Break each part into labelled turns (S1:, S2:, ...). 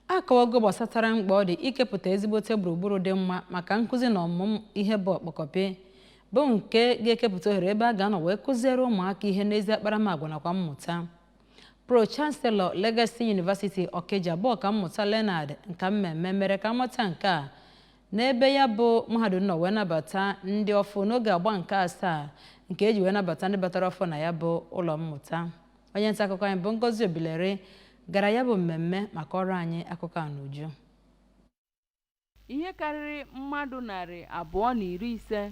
S1: Akọwago gbasatara mkpa ọ dị ikepụta ezigbote gburugburu dị mma maka nkụzi na ọmụmụ ihe bụ ọkpọkọpị, bụ nke ga-ekepụta ohere ebe a ga-anọ wee kụziere ụmụaka ihe n'ezi akparamagwa nakwa mmụta. Pro-Chancellor, Legacy University, Okija, bụ Ọkammụta Leonard Nkammemme, mere ka amata nke a n'ebe ya bụ mahadum nọ wee nabata ndị ọfụ n'oge agba nke asaa nke eji wee nabata ndị batara ọfụ na ya bụ ụlọ mmụta. Onye nta akụkọ anyị bụ Ngozi Obilere gara ya bụ mmemme maka ọrụ anyị akụkọ a n'uju.
S2: Ihe karịrị mmadụ 250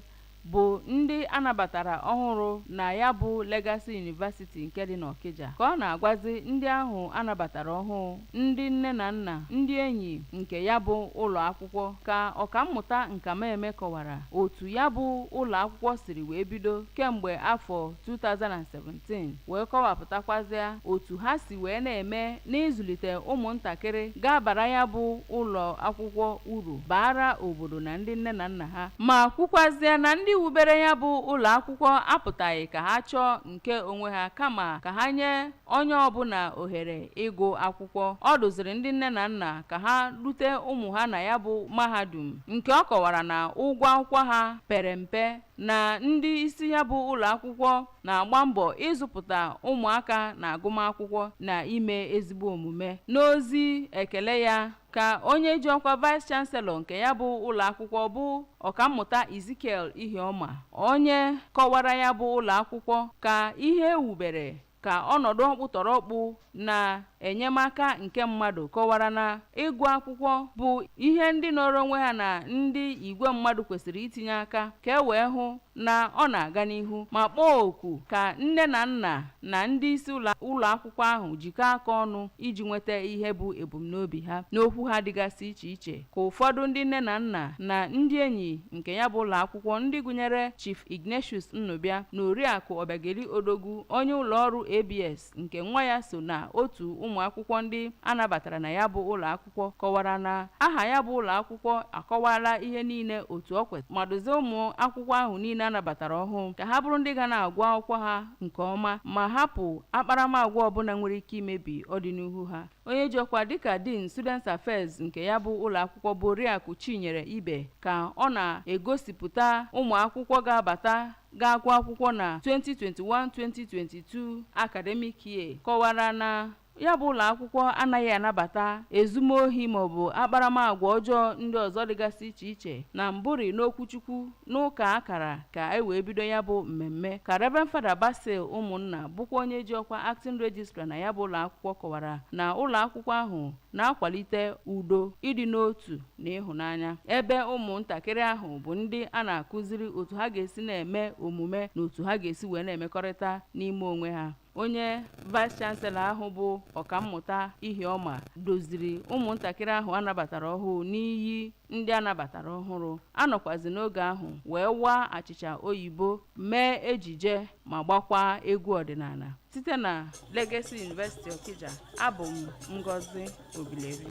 S2: bụ ndị anabatara ọhụrụ na ya bụ Legacy University nke dị n'Ọkịja. Ka ọ na-agwazi ndị ahụ anabatara ọhụụ, ndị nne na nna, ndị enyi nke ya bụ ụlọ akwụkwọ, ka Ọkammụta Nkameme kọwara otu ya bụ ụlọ akwụkwọ siri wee bido kemgbe afọ 2017, wee kọwapụtakwazịa otu ha si wee na-eme n'ịzụlite ụmụntakịrị ga-abara ya bụ ụlọ akwụkwọ uru, baara obodo na ndị nne na nna ha, ma kwukwazie na ndị wubere ya bụ ụlọ akwụkwọ apụtaghị ka ha chọọ nke onwe ha, kama ka ha nye onye ọbụla ohere ịgụ akwụkwọ. Ọ dụziri ndị nne na nna ka ha rute ụmụ ha na ya bụ mahadum, nke ọ kọwara na ụgwọ akwụkwọ ha pere mpe, na ndị isi ya bụ ụlọ akwụkwọ na-agba mbọ ịzụpụta ụmụaka na agụmakwụkwọ na ime ezigbo omume. N'ozi ekele ya, ka onye ji ọkwa Vice Chancellor nke ya bụ ụlọ akwụkwọ, bụ Ọkammụta Ezekiel Iheọma, onye kọwara ya bụ ụlọ akwụkwọ ka ihe ewubere ka ọnọdụ ọkpụtọrọkpụ na enyemaka nke mmadụ, kọwara na ịgụ akwụkwọ bụ ihe ndị nọrọ onwe ha na ndị igwe mmadụ kwesịrị itinye aka ka e wee hụ na ọ na-aga n'ihu, ma kpọọ oku ka nne na nna na ndị isi ụlọ akwụkwọ ahụ jikọọ aka ọnụ iji nweta ihe bụ ebumnobi ha. N'okwu ha dịgasị iche iche, ka ụfọdụ ndị nne na nna na ndị enyi nke ya bụ ụlọ akwụkwọ, ndị gụnyere Chief Ignatius Nnụbịa na Oriakụ Ọbịageli Odogwu, onye ụlọọrụ ABS nke nwa ya so na otu ụmụ akwụkwọ ndị anabatara na ya bụ ụlọ akwụkwọ, kọwara na aha ya bụ ụlọ akwụkwọ akọwala ihe niile otu ọ kwesịrị, ma dozie ụmụ akwụkwọ ahụ niile anabatara ọhụụ ka ha bụrụ ndị ga na-agụ akwụkwọ ha nke ọma ma hapụ akparamagwa ọbụla nwere ike imebi ọdịnihu ha. Onye ji ọkwa dịka Dean Students Affairs nke ya bụ ụlọ akwụkwọ, bụ Oriakụ Chinyere Ibe, ka ọ na-egosipụta ụmụ akwụkwọ ga-abata ga-agụ akwụkwọ na 2021-2022 academic year, kọwara na ya bụ ụlọ akwụkwọ anaghị anabata ezumohi maọbụ akparamagwa ọjọọ ndị ọzọ dịgasị iche iche. Na mbụri n'okwuchukwu n'ụka akara ka e wee bido ya bụ mmemme, ka Reverend Father Basil Ụmụnna, bụkwa onye ji ọkwa acting registrar na ya bụ ụlọ akwụkwọ, kọwara na ụlọ akwụkwọ ahụ na-akwalite udo, ịdị n'otu na ịhụnanya, ebe ụmụntakịrị ahụ bụ ndị a na-akụziri otu ha ga-esi na-eme omume na otu ha ga-esi wee na-emekọrịta n'ime onwe ha. Onye Vice Chancellor ahụ, bụ Ọkammụta Iheọma, doziri ụmụntakịrị ahụ anabatara ọhụụ n'iyi ndị anabatara ọhụrụ. Anọkwazi n'oge ahụ wee waa achịcha oyibo, mee ejije ma gbakwa egwu ọdịnala. Site na Legacy University, Okija, abụ m Ngozi Obileri.